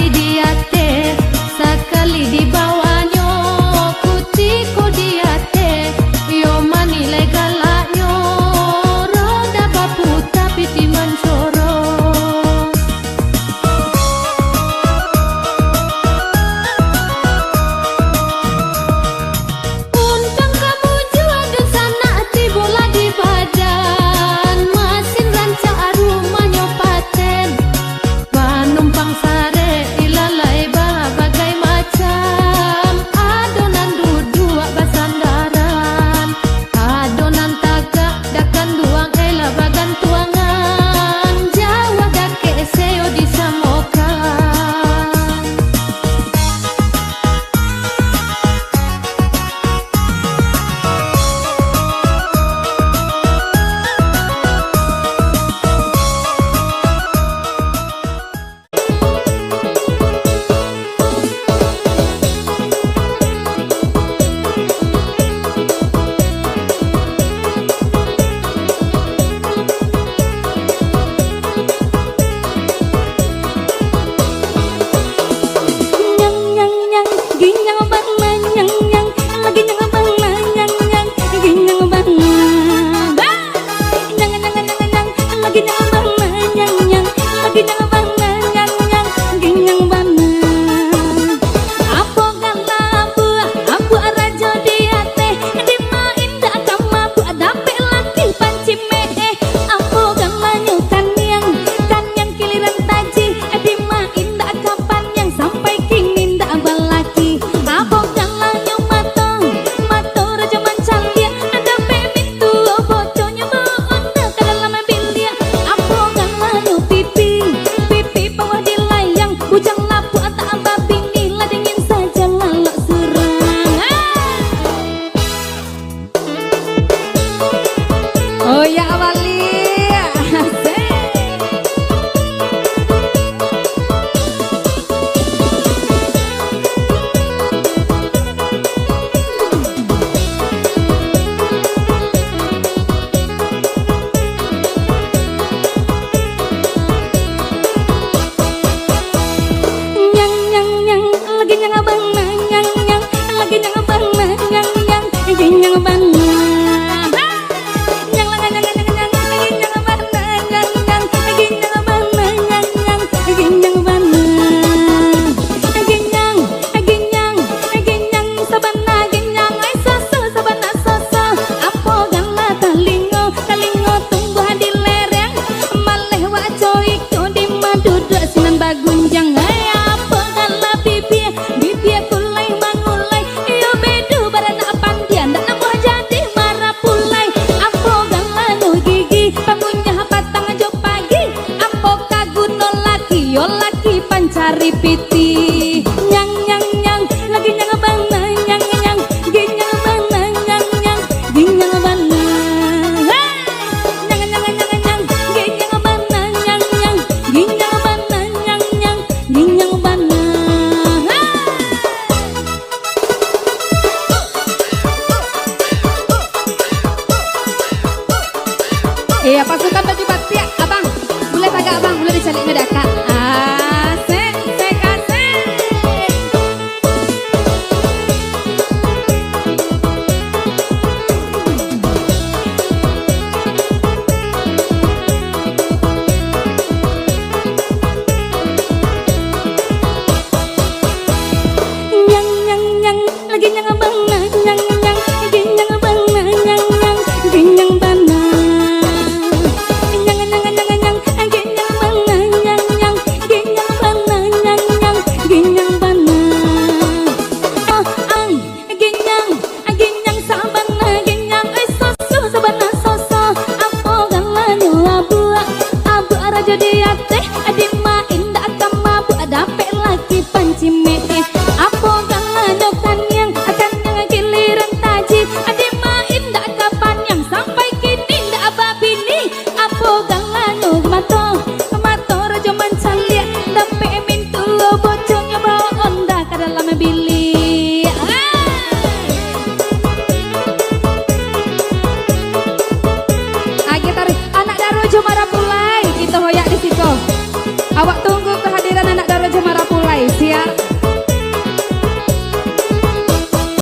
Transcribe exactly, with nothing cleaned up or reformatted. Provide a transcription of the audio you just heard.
Di ateh, sakali di bawahnyo, kutiko di ateh, iyo manilai galaknyo, roda baputa, piti mancoro. Untuang kamu jua dunsanak, tibolah di badan, masin rancak rumahnyo paten. Panumpang sarek ilalai babagai macam, ado nan duduak basandaran, ado nan tagak dakan duang elah bagantuangan, jauah dakek seo disamokan. Nyang, nyang, nyang, ginyang bana, nyang, nyang, lagi nyang bana, nyang, nyang, ginyang bana. Bah! Nyang, nyang, nyang, nyang, lagi nyang bana, nyang, nyang, lagi nyang bana, nyang, nyang, ginyang bana. Apo gala abuak, abuak rajo di ateh, dima indak ka mabuak, dapek laki pancimek, eh. Apo galanyo kaniang, kaniang kiliran taji, dima indak ka paniang, sampai kini ndak balaki. Apo galanyo mato, mato rajo mancaliak, dapek mintuo boconyo baonda ka dalam biliak. Apo galanyo pipi, pipi pawah dilayang, bujang lapuak tak babini, lah dingin sajo lalok surang. Ah! Oh ya, Abali. Asik. Nyang, nyang, nyang, lagi nyang bana, nyang, nyang, lagi nyang bana, nyang, nyang, lagi nyang bana. Nyang, nyang, nyang, nyang, nyang, lagi nyang bana, nyang, nyang, lagi nyang bana, nyang, nyang, lagi nyang bana. Lagi nyang, lagi nyang, lagi nyang sabana, lagi nyang, ai, soso sabana, soso. Apo gala talingo, talingo tumbuah di lereng, maleh wak coik. Kok dima duduak sinan bagunjang, ai, apo gala bibia, bibia kulai mangulai, iyo bedu baranak pandia, ndak namuah jadi marapulai. Apo galanyo gigi, pangunyah patang jo pagi, apo ka guno laki, yo laki pancari piti. Nyang, nyang, nyang, lagi nyang bana, nyang, nyang, ginyang bana, nyang, nyang, ginyang bana. Hei! Nyang, nyang, nyang, nyang, ginyang bana, nyang, nyang, ginyang bana, nyang, nyang, ginyang bana. Hei! Iya, pasukan baju batik, abang. Buliah tagak, abang. Buliah dicaliaknyo di akak. Asik, asik, asik. Nyang, nyang, nyang, lagi nyang bana, nyang, nyang, lagi nyang bana, nyang, nyang, lagi nyang bana. Nyang, nyang, nyang, nyang, lagi nyang bana, nyang, nyang, lagi nyang bana, nyang, nyang, lagi nyang bana. Oh, ang. Ginyang, ginyang sabana ginyang, eh, soso sabana soso. Apo galanyo abuak, abuak rajo di ateh, dima indak ka mabuak, dapek laki pancimek, eh. Apo galanyo kaniang, kaniang giliran taji, dima indak ka paniang, sampai kini indak babini. Apo galanyo mato, mato rajo mancaliak, dapek mintuo boconyo baonda ka dalam biliak. Ah! Agiah taruih, anak daro jo marapulai, kito hoyak di siko. Awak tu